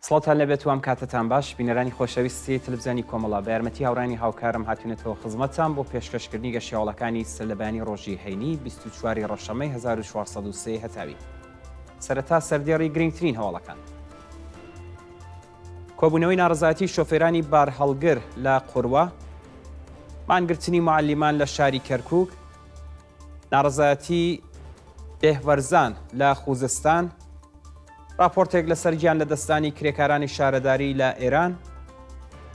سڵاوتان لێبێت و ئەم کاتەتان باش بینەرانی خۆشەویستی تەلەفزیۆنی کۆمەڵە بە یارمەتی هاوڕێیانی هاوکارم هاتوینەتەوە خزمەتتان بۆ پێشکەشکردنی گەشتیاوەڵەکانی سەرلەبەیانی ڕۆژی هەینی 24 ی ڕەشەمەی 1403 هەتاوی. سەرەتا سەردێڕی گرنگترین هەواڵەکان. کۆبوونەوەی ناڕەزایەتی شۆفێرانی بارهەڵگر لە قوروە، مانگرتنی موعەلیمان لە شاری کەرکووک، ناڕەزایەتی بێهوەرزان لە خوزستان، ڕاپۆرتێک لەسەر گیان لەدەستدانی کرێکارانی شارەداری لە ئێران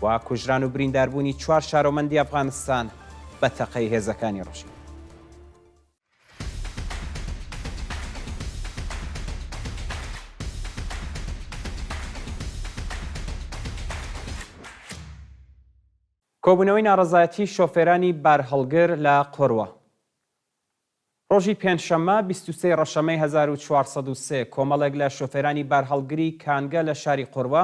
و کوژران و برینداربوونی چوار شارۆمەندی ئەفغانستان بە تەقەی هێزەکانی ڕژیم. کۆبوونەوەی ناڕەزایەتی شۆفێرانی بارهەڵگر لە قۆروە. ڕۆژی پێنجشەممە 23 ڕەشەمەی 1403 کۆمەڵێک لە شۆفێرانی بارهەڵگری کانگە لە شاری قۆروە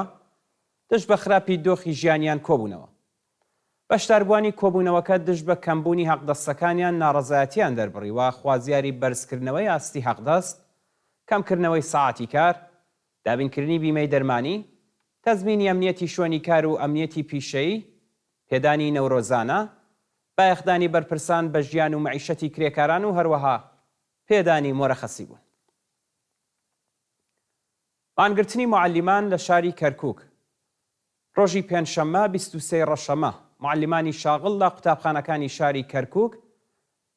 دژ بە خراپی دۆخی ژیانیان کۆبوونەوە. بەشداربووانی کۆبوونەوەکە دژ بە کەمبوونی حەقدەستەکانیان ناڕەزایەتیان دەربڕی و خوازیاری بەرزکردنەوەی ئاستی حەقدەست، کەمکردنەوەی سەعاتی کار، دابینکردنی بیمەی دەرمانی، تەزمینی ئەمنیەتی شوێنی کار و ئەمنیەتی پیشەیی، پێدانی نەورۆزانە، بایەخدانی بەرپرسان بە ژیان و مەعیشەتی کرێکاران و هەروەها پێدانی مۆرەخەسی بوون. مانگرتنی موعەلیمان لە شاری کەرکووک ڕۆژی پێنجشەممە 23 ڕەشەمە، موعەلیمانی شاغڵ لە قوتابخانەکانی شاری کەرکووک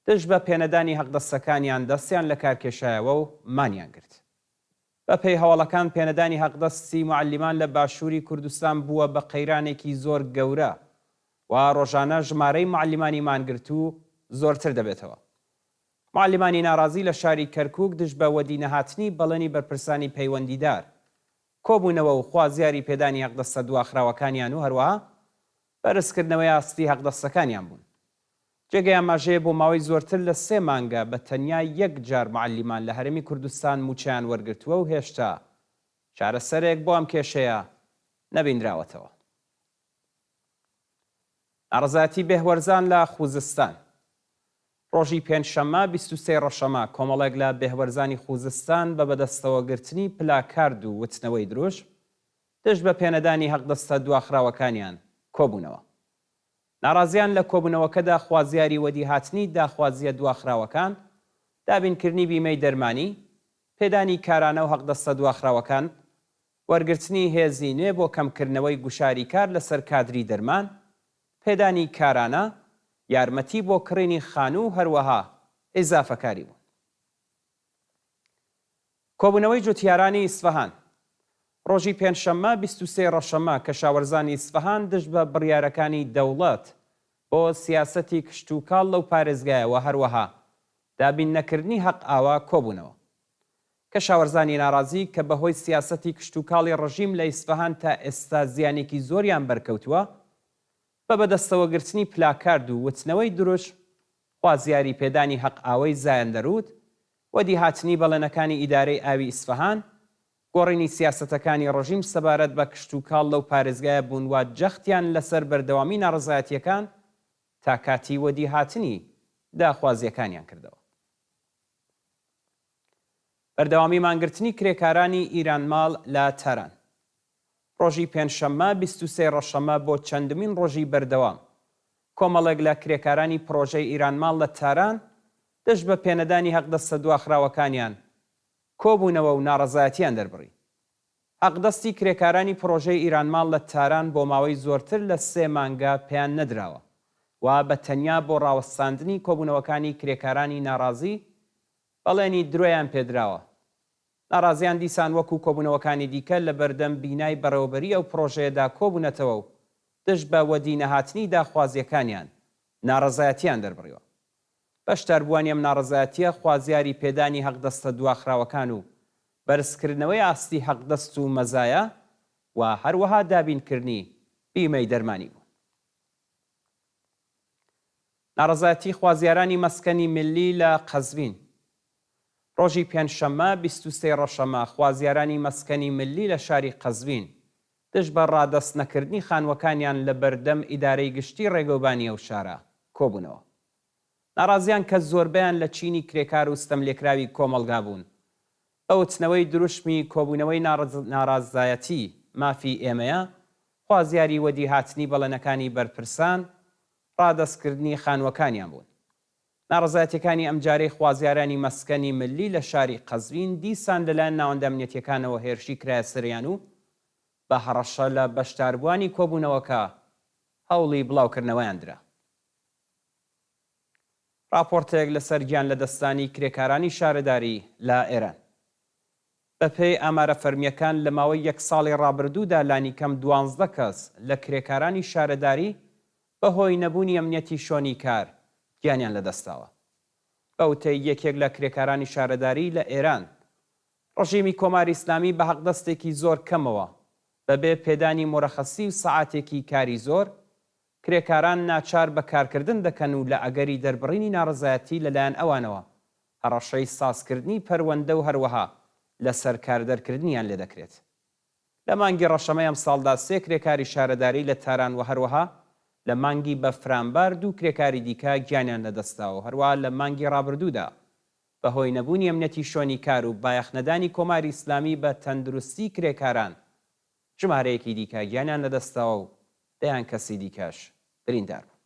دژ بە پێنەدانی حەقدەستەکانیان دەستیان لەکارکێشایەوە و مانیان گرت. بەپێی هەواڵەکان پێنەدانی حەقدەستی موعەلیمان لە باشووری کوردستان بووە بە قەیرانێکی زۆر گەورە و ڕۆژانە ژمارەی موعەلیمانی مانگرتوو زۆرتر دەبێتەوە. موعەلیمانی ناڕازی لە شاری کەرکووک دژ بە وەدینەهاتنی بەڵێنی بەرپرسانی پەیوەندیدار کۆبوونەوە و خوازیاری پێدانی حەقدەستە دواخراوەکانیان و هەروەها بەرزکردنەوەی ئاستی حەقدەستەکانیان بوون. جێگەی ئاماژەیە بۆ ماوەی زۆرتر لە سێ مانگە بە تەنیا یەک جار موعەلیمان لە هەرێمی کوردستان مووچەیان وەرگرتووە و هێشتا چارەسەرێک بۆ ئەم کێشەیە نەبینراوەتەوە. ناڕەزایەتی بێهوەرزان لە خوزستان ڕۆژی پێنجشەممە 23 ڕەشەمە کۆمەڵێک لە بێهوەرزانی خوزستان بە بەدەستەوەگرتنی پلاکارد و وتنەوەی دروشم دژ بە پێنەدانی حەقدەستە دواخراوەکانیان کۆبوونەوە. ناڕازیان لە کۆبوونەوەکەدا خوازیاری وەدیهاتنی داخوازییە دواخراوەکان، دابینکردنی بیمەی دەرمانی، پێدانی کارانە و حەقدەستە دواخراوەکان، وەرگرتنی هێزی نوێ بۆ کەمکردنەوەی گوشاری کار لەسەر کادری دەرمان، پێدانی کارانە، یارمەتی بۆ کڕینی خانوو و هەروەها ئیزافەکاری بوون. کۆبوونەوەی جوتیارانی ئیسفەهان ڕۆژی پێنجشەممە 23 ڕەشەمە کەشاوەرزانی ئیسفەهان دژ بە بڕیارەکانی دەوڵەت بۆ سیاسەتی کشتوکاڵ لەو پارێزگایە و هەروەها دابین نەکردنی هەق ئاوە کۆبوونەوە. کەشاوەرزانی ناڕازی کە بە هۆی سیاسەتی کشتوکاڵی ڕژیم لە ئیسفەهان تا ئێستا زیانێکی زۆریان بەرکەوتووە، بە بەدەستەوەگرتنی پلاکارد و وتنەوەی دروشم خوازیاری پێدانی هەق ئاوەی زایەندەروود، وەدیهاتنی بەڵێنەکانی ئیدارەی ئاوی ئیسفەهان، گۆڕینی سیاسەتەکانی ڕژیم سەبارەت بە کشتوکاڵ لەو پارێزگایە بوون و جەختیان لەسەر بەردەوامی ناڕەزایەتییەکان تا کاتی وەدیهاتنی داخوازییەکانیان کردەوە. بەردەوامی مانگرتنی کرێکارانی ئیرانماڵ لە تاران ڕۆژی پێنجشەممە 23 ڕەشەمە بۆ چەندمین ڕۆژی بەردەوام کۆمەڵێک لە کرێکارانی پڕۆژەی ئیرانماڵ لە تاران دژ بە پێنەدانی حەقدەستە دواخراوەکانیان کۆبوونەوە و ناڕەزایەتیان دەربڕی. حەقدەستی کرێکارانی پڕۆژەی ئیرانماڵ لە تاران بۆ ماوەی زۆرتر لە سێ مانگە پێیان نەدراوە و بە تەنیا بۆ ڕاوەستاندنی کۆبوونەوەکانی کرێکارانی ناڕازی بەڵێنی درۆیان پێدراوە. ناڕازیان دیسان وەکوو کۆبوونەوەکانی دیکە لە بەردەم بینای بەڕێوەبەریی ئەو پڕۆژەیەدا کۆبوونەتەوە و دژ بە وەدی نەهاتنی داخوازییەکانیان ناڕەزایەتییان دەربڕیوە. بەشداربووانی ئەم ناڕەزایەتییە خوازیاری پێدانی حەقدەستە دواخراوەکان و بەرزکردنەوەی ئاستی حەقدەست و مەزایا و هەروەها دابینکردنی بیمەی دەرمانی بوون. ناڕەزایەتی خوازیارانی مەسکەنی میللی لە قەزوین ڕۆژی پێنجشەممە 23 ڕەشەمە خوازیارانی مەسکەنی میللی لە شاری قەزوین دژ بە ڕادەست نەکردنی خانووەکانیان لە بەردەم ئیدارەی گشتی ڕێگەوبانی ئەو شارە کۆبوونەوە. ناڕازیان کە زۆربەیان لە چینی کرێکار و ستەملێکراوی کۆمەڵگا بوون، بە وتنەوەی دروشمی کۆبوونەوەی ناڕەزایەتی. مافی ئێمەیە، خوازیاری وەدیهاتنی بەڵێنەکانی بەرپرسان، ڕادەستکردنی خانووەکانیان بوون. ناڕەزایەتیەکانی ئەمجارەی خوازیارانی مەسکەنی ملی لە شاری قەزوین دیسان لەلایەن ناوەندە ئەمنیەتیەکانەوە هێرشی کرایە سەریان و بە هەڕەشە لە بەشداربووانی کۆبوونەوەکە هەوڵی بڵاوکردنەوەیان درا. ڕاپۆرتێک لەسەر گیانلەدەستدانی کرێکارانی شارەداری لە ئێران. بەپێی ئامارە فەرمییەکان لە ماوەی یەک ساڵی ڕابردوودا لانیکەم دوانزدە کەس لە کرێکارانی شارەداری بەهۆی نەبوونی ئەمنیەتی شۆنی کار گیانیان لەدەستداوە. بە وتەی یەکێک لە کرێکارانی شارەداری لە ئێران، ڕژیمی کۆماری ئیسلامی بە حەقدەستێکی زۆر کەمەوە بەبێ پێدانی مورەخەسی و سەعاتێکی کاری زۆر، کرێکاران ناچار بە کارکردن دەکەن و لە ئەگەری دەربڕینی ناڕەزایەتی لەلایەن ئەوانەوە هەڕەشەی سازکردنی پەروەندە و هەروەها لەسەرکار دەرکردنیان لێدەکرێت. لە مانگی ڕەشەمەی ئەمساڵدا سێ کرێکاری شارەداری لە تاران و هەروەها لە مانگی بەفرانبار دوو کرێکاری دیکە گیانیان لەدەستدا و هەروەها لە مانگی ڕابردوودا بەهۆی نەبوونی ئەمنیەتی شوێنی کار و بایەخنەدانی کۆماری ئیسلامی بە تەندروستی کرێکاران ژمارەیەکی دیکە گیانیان لەدەستداوە و دەیان کەسی دیکەش بریندار بوون.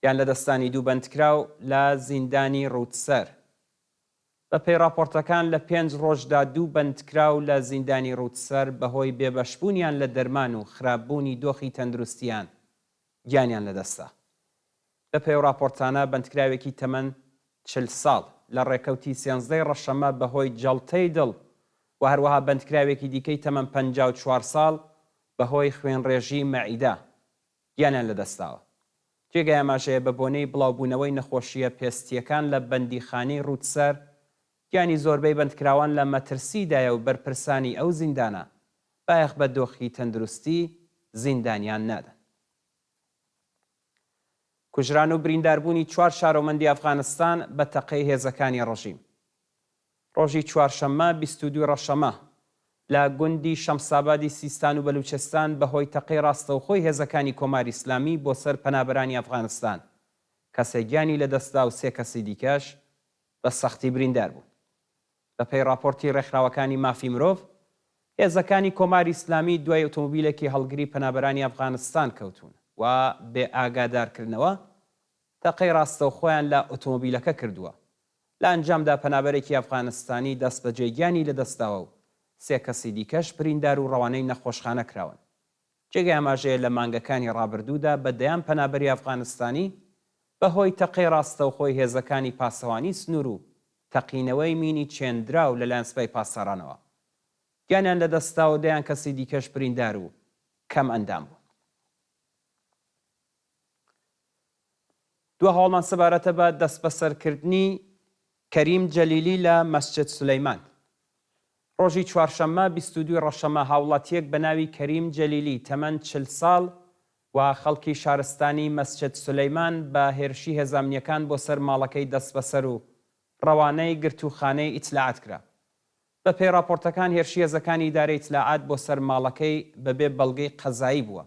گیانلەدەستدانی دوو بەندکراو لە زیندانی ڕوودسەر. بەپێی ڕاپۆرتەکان لە پێنج ڕۆژدا دوو بەندکراو لە زیندانی ڕوودسەر بەهۆی بێبەشبوونیان لە دەرمان و خراپبوونی دۆخی تەندروستییان گیانیان لەدەستدا. بەپێی ئەو ڕاپۆرتانە بەندکراوێکی تەمەن 40 ساڵ لە ڕێکەوتی سێنزدەی ڕەشەمە بەهۆی جەڵتەی دڵ و هەروەها بەندکراوێکی دیکەی تەمەن 54 ساڵ بەهۆی خوێنڕێژی مەعیدە گیانیان لەدەستداوە. جێگای ئاماژەیە بە بۆنەی بڵاوبوونەوەی نەخۆشییە پێستییەکان لە بەندیخانەی ڕوودسەر، گیانی زۆربەی بەندکراوان لە مەترسیدایە و بەرپرسانی ئەو زیندانە بایەخ بە دۆخی تەندروستی زیندانیان نادەن. کوژران و برینداربوونی چوار شارۆمەندی ئەفغانستان بە تەقەی هێزەکانی ڕژیم. ڕۆژی چوارشەممە 22 ڕەشەمە لە گوندی شەمسابادی سیستان و بەلوچستان بە هۆی تەقەی ڕاستەوخۆی هێزەکانی کۆماری ئیسلامی بۆ سەر پەنابەرانی ئەفغانستان کەسێک گیانی لەدەستدا و سێ کەسی دیکەش بە سەختی بریندار بوون. بەپێی ڕاپۆرتی ڕێکخراوەکانی مافی مرۆڤ، هێزەکانی کۆماری ئیسلامی دوای ئۆتۆمۆبیلێکی هەڵگری پەنابەرانی ئەفغانستان کەوتوون و بێ ئاگادارکردنەوە تەقەی ڕاستەوخۆیان لە ئۆتۆمۆبیلەکە کردووە، لە ئەنجامدا پەنابەرێکی ئەفغانستانی دەستبەجێ گیانی لەدەستداوە و سێ کەسی دیکەش بریندار و ڕەوانەی نەخۆشخانە کراون. جێگەی ئاماژەیە لە مانگەکانی ڕابردوودا بە دەیان پەنابەری ئەفغانستانی بەهۆی تەقەی ڕاستەوخۆی هێزەکانی پاسەوانی سنوور و تەقینەوەی مینی چێندراو لەلایەن سپای پاسدارانەوە گیانیان لەدەستدا و دەیان کەسی دیکەش بریندار و کەم ئەندام بوون. دوا هەواڵمان سەبارەتە بە دەستبەسەرکردنی کەریم جەلیلی لە مەسجد سولەیمان. ڕۆژی چوارشەممە 22 ڕەشەمە هاوڵاتییەک بە ناوی کەریم جەلیلی تەمەن 40 ساڵ و خەڵکی شارستانی مەسجد سولەیمان بە هێرشی هێزە ئەمنییەکان بۆ سەر ماڵەکەی دەستبەسەر و ڕەوانەی گرتووخانەی ئیتلاعات کرا. بەپێی ڕاپۆرتەکان هێرشی هێزەکانی ئیدارەی ئیتلاعات بۆ سەر ماڵەکەی بەبێ بەڵگەی قەزایی بووە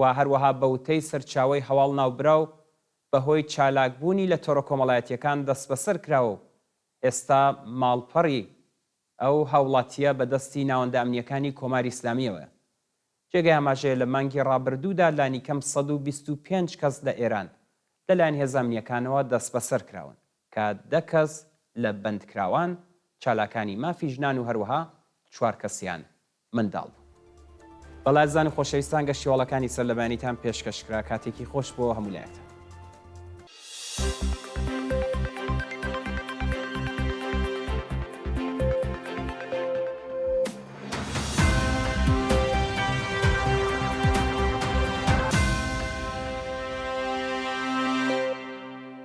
و هەروەها بە وتەی سەرچاوەی هەواڵ ناوبراو بەهۆی چالاک بوونی لە تۆڕە کۆمەڵایەتییەکان دەستبەسەر کراوە و ئێستا ماڵپەڕی ئەو هاوڵاتییە بە دەستی ناوەندە ئەمنییەکانی کۆماری ئیسلامییەوەیە. جێگای ئاماژەیە لە مانگی ڕابردوودا لانیکەم 125 کەس لە ئێران لەلایەن هێزە ئەمنییەکانەوە دەستبەسەر کراون کە دە کەس لە بەندکراوان چالاکانی مافی ژنان و هەروەها چوار کەسیان منداڵ بوون. بەڵێ ئازیزان و خۆشەویستان گەشتی هەواڵەکانی سەرلەبەیانیتان پێشکەش کرا کاتێکی خۆش بۆ هەموو لایەکتان.